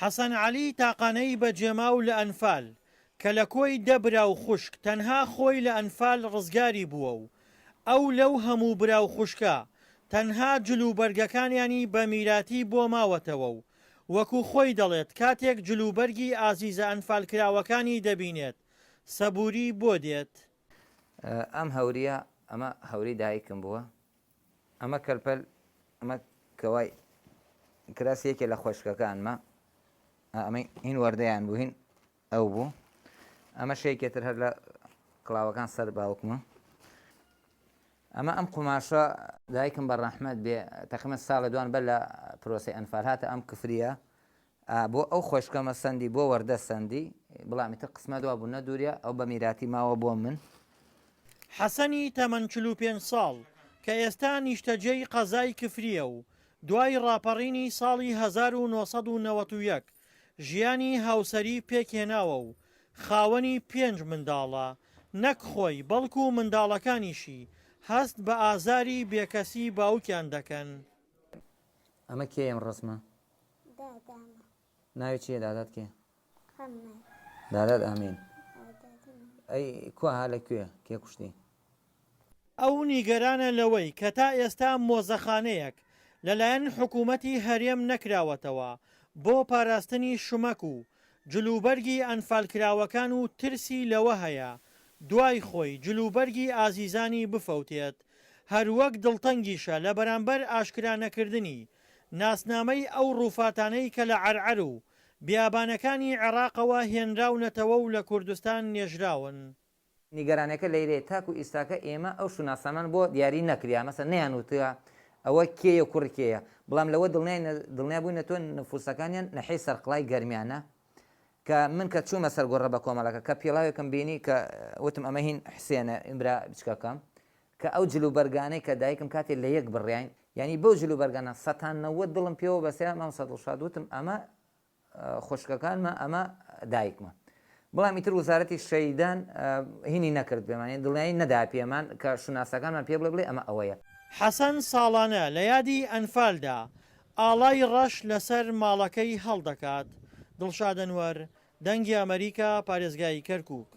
حەسەن عەلی تاقانەی بەجێماو لە ئەنفال، کە لە کۆی دە برا و خوشک تەنها خۆی لە ئەنفال ڕزگاری بووە و ئەو لەو هەموو برا و خوشکە تەنها جل و بەرگەکانیانی بە میراتی بۆ ماوەتەوە و وەکو خۆی دەڵێت کاتێک جل و بەرگی ئازیزە ئەنفالکراوەکانی دەبینێت سەبووری بۆ دێت. ئەم هەوریە ئەمە هەوری دایکم بووە ئەمە کەلپەل ئەمە کەوای کراسی یەکێ لە خۆشکەکانمە ئەمە هین وەردەیان بوو هین ئەو بوو ئەمە شەیکێتر هەر لە کڵاوەکان سەر باوکمە ئەمە ئەم قوماشە دایکم بە ڕەحمەت بێ تەقریبەن ساڵە دوان بەر لە پرۆسەی ئەنفال هاتە ئەم کفریە بۆ ئەو خۆشکەمە سەندی بۆ وەردە سەندی بڵام ئیتر قسمەت وابوو نەدووریا ئەو بە میراتی ماوە بۆ من. حەسەنی تەمەن 45 ساڵ کە ئێستا نیشتەجێی قەزای کفرییە و دوای ڕاپەڕینی ساڵی 1991 ژیانی هاوسەری پێکهێناوە و خاوەنی پێنج منداڵە، نەک خۆی بەڵکو منداڵەکانیشی هەست بە ئازاری بێکەسی باوکیان دەکەن. ئەمە کێیە ئەم ڕەسمە؟ دادامە. ناوی چییە دادات کێ؟ قەمەر. دادات ئامین. ئەوە دادەمە. ئەی کوا ها لە کوێ؟ کێ کوشتی؟ ئەو نیگەرانە لەوەی کە تا ئێستا مۆزەخانەیەک لەلایەن حکوومەتی هەرێم نەکراوەتەوە بۆ پاراستنی شمەک و جلوبەرگی ئەنفالکراوەکان و ترسی لەوە هەیە دوای خۆی جلوبەرگی ئازیزانی بفەوتێت، هەروەک دڵتەنگیشە لە بەرامبەر ئاشکرا نەکردنی ناسنامەی ئەو ڕووفاتانەی کە لە عەرعەر و بیابانەکانی عێراقەوە هێنراونەتەوە و لە کوردستان نێژراون. نیگەرانیەکە لەیرەیە تاکو ئیستاکە ئێمە ئەو شوناسانەمان بۆ دیاری نەکریا مەسەن نەیان وتوە ئەوە کێیە و کوڕی کێیە بەڵام لەوە دڵنیای دڵنیا بووینە تۆ نفوسەکانیان نەحیەی سەرقڵای گەرمیانە کە من کە چوومە سەر گۆڕە بە کۆمەڵەکە کە پێڵاوێکم بینی کە وتم ئەمە هین حسێنە برا بچکەکەم کە ئەو جل و بەرگانەی کە دایکم کاتێ لە یەک بڕیاین یانی بەو جل و بەرگانە سەتان نەوەت دڵم پێوە بەسیا مامۆستا دڵشاد وتم ئەمە خوشکەکانمە ئەمە دایکمە بەڵام ئیتر وزارەتی شەیدان هینی نەکرد پێمان یانی دڵنیایی نەدا پێمان کە شوناسەکانمان پێ بڵێ بڵێ ئەمە ئەوەیە. حەسەن ساڵانە لە یادی ئەنفالدا ئاڵای ڕەش لەسەر ماڵەکەی هەڵدەکات. دڵشاد ئەنوەر، دەنگی ئەمەریکا، پارێزگای کەرکوک.